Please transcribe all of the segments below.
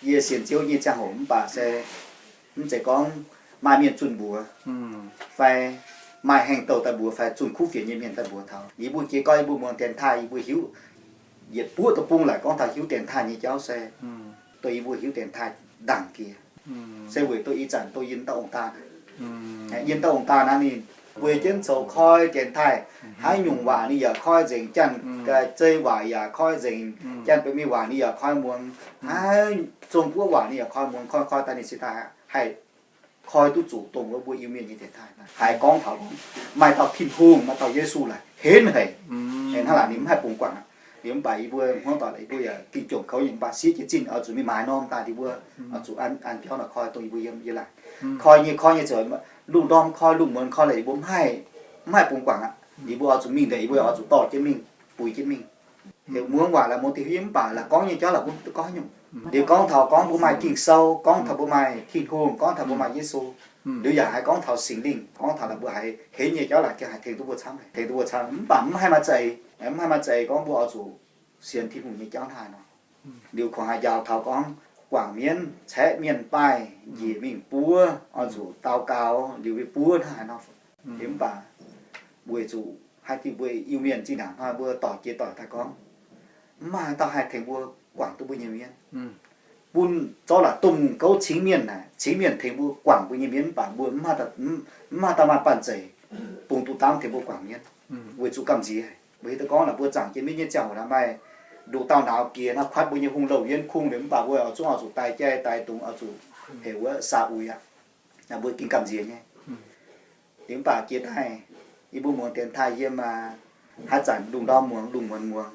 Yie sienx Ziouv nyei ziangh hoc mv baac se mv zeiz gorngv maaih mienh zunh mbuox fai maaih heng douh daaih mbuox fai zunh kuv fienx nyei mienh daaih mbuox taux. Yie mbuo jiez gorn yie mbuo muangx dienx taaih yie mbuo hiuv yietc buoqv deic-bung laaic gorngv taux hiuv dienx taaih nyei jauv se dongh yie mbuo hiuv dienx taaih ndaangc jiex. Se weic dongh ih zanc dongh yie dauh ong-daa, yie dauh ong-daa naaiv ninh bueix jienv zoux koi dienx taaih, haaix nyungc waac ninh yaac koi nzengc, Janx-Zei waac yaac koi nzengc, Janx-Beiv Mienh waac ninh yaac koi muangx, haaix Zong-Guoqv waac ninh yaac koi muangx, koi koi daaih ninh se daaih haih koi duqv zuqc dongh wuov mbuo Iu-Mienh nyei dienx taaih. Haiz gorngv taux gorngv maaih dauh Tin-Hungh, maaih dauh Yesu laaic henv haic. Hnangv naaic ninh mv haih bungx guangc aqv. Liuz mv baac yie mbuo hmuangv doic yie mbuo yaac ging jomc kouv nyei, mv baac sieqv jiez zinh oix zuqc mingh maaiz norm daaih liuz mbuo oix zuqc an an biauv naaic koi dongh yie mbuo yiem yie laaic. Koi nyei koi nyei ziouc lungh ndorm koi lungh muonz koi laic yie mbuo mv haih, mv haih bungx guangc aqv. Yie mbuo oix zuqc mingh ndeic yie mbuo oix zuqc dorh jienv mingh, buix jienv mingh. Heuc muangx waac laaix muangx diuh hmien mv baac laaix gorngv nyei jauv laaix mbuo mv duqv gorngv nyungc. Liuz gorngv taux gorngv mbuo maaih Ging-Sou, gorngv taux mbuo maaih Tin-Hungh, gorngv taux mbuo maaih Yesu, liuz yaac haiz gorngv taux Singx Lingh, gorngv taux laaix mbuo haiz henv nyei jauv laaic gengh haih tengx duqv mbuo camv, tengx duqv mbuo camv. Mv baac mv haih maaih za'eix, mv haih maaih za'eix gorngv mbuo oix zuqc sienx Tin-Hungh nyei jauv hnangv haaix nor. Liuz kungx haih njaaux taux gorngv guangc mienv, caeqv mienh baaih njiec mingh buov, oix zuqc daux gaux liuz mingh buov hnangv haaix nor. Liuz mv baac weic zuqc haaix diuc mbuo Iu-Mienh zinh ndaangc hnoi mbuo doic jiex doic daaih gorngv, mv maaih haaix dauh haih tengx mbuo guangc duqv mbuo nyei mienv. Bun zorqv laaix domh gouv cingv mienh naaic, cingv mienh tengx mbuo guangc mbuo nyei mienv mv baac mbuo mv maaih dauh maaih banh zeic bungx duqv dangv tengx mbuo guangc mienv, weic zuqc gamh nziex. Mbuo hiuv duqv gorngv naaic mbuo zaangc jienv mienv nyei ziangh hoc naaic maaih nduqc dauh nauz jiex naaiv kuatv mbuo nyei hungh louh yienv kungx liuz mv baac mbuo oix zungv oix zuqc daaih jai daaih dungx oix zuqc heuc wuov saa uix aqv. Naaiv mbuo gengh gamh nziex nyei. Liuz mv baac jiex daaih yie mbuo muangx dienx taaih yiem haaix zanc lungh ndorm muangx lungh muonz muangx,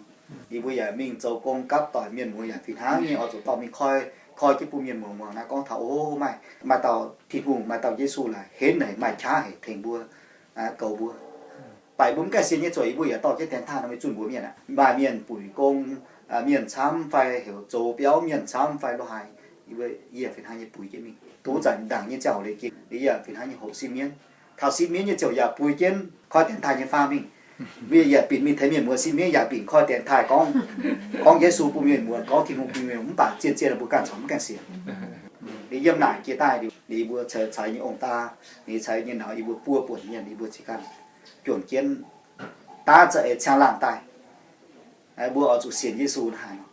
yie mbuo yaac mingh zoux gong gapv doic mienh muoz yaac fih hnangv nyei oix zuqc dorh mingh koi, koi jienv bun mienh muoz muangx naaiv gorngv taux o maaih, maaih dauh Tin-Hungh maaih dauh Yesu laaic henv naaic maaih qaqv haic tengx mbuo, goux mbuo. Baac mbuo mv gaengh sienx nyei zuqc yie mbuo yaac dorh jienv dienx taaih nor mingh zunh mbuox mienh aqv. Maaih mienh buic gong mienh camv fai heuc zoux biauv mienh camv fai lo haaix, yie fih hnangv nyei buix jienv mingh. Duqv zanc ndaangc nyei ziangh hoc liuz jiex liuz yie fih hnangv nyei hoqc sipv mienv. Taux sipv mienv nyei ziouc yaac buix jienv koi dienx taaih nyei faam mingh. Mbuo yaac binc mingh tengx mienh muoz sipv mienv yaac binc koi dienx taaih gorngv, gorngv Yesu bun mienh muoz, gorngv Tin-Hungh bun mienh muoz, mv baac zien-zien mbuo ganh corc mv gaengh sienx. Liuz yiem naaic jiex daaih liuz, liuz mbuo ceix caux nyei ong-daa, liuz caux nyei nauz, yie mbuo buo buonc mienh, yie mbuo zinh ganh juangc jienv daav za'eix ciangv laangh daaih, mbuo oix zuqc sienx Yesu hnangv haaix nor.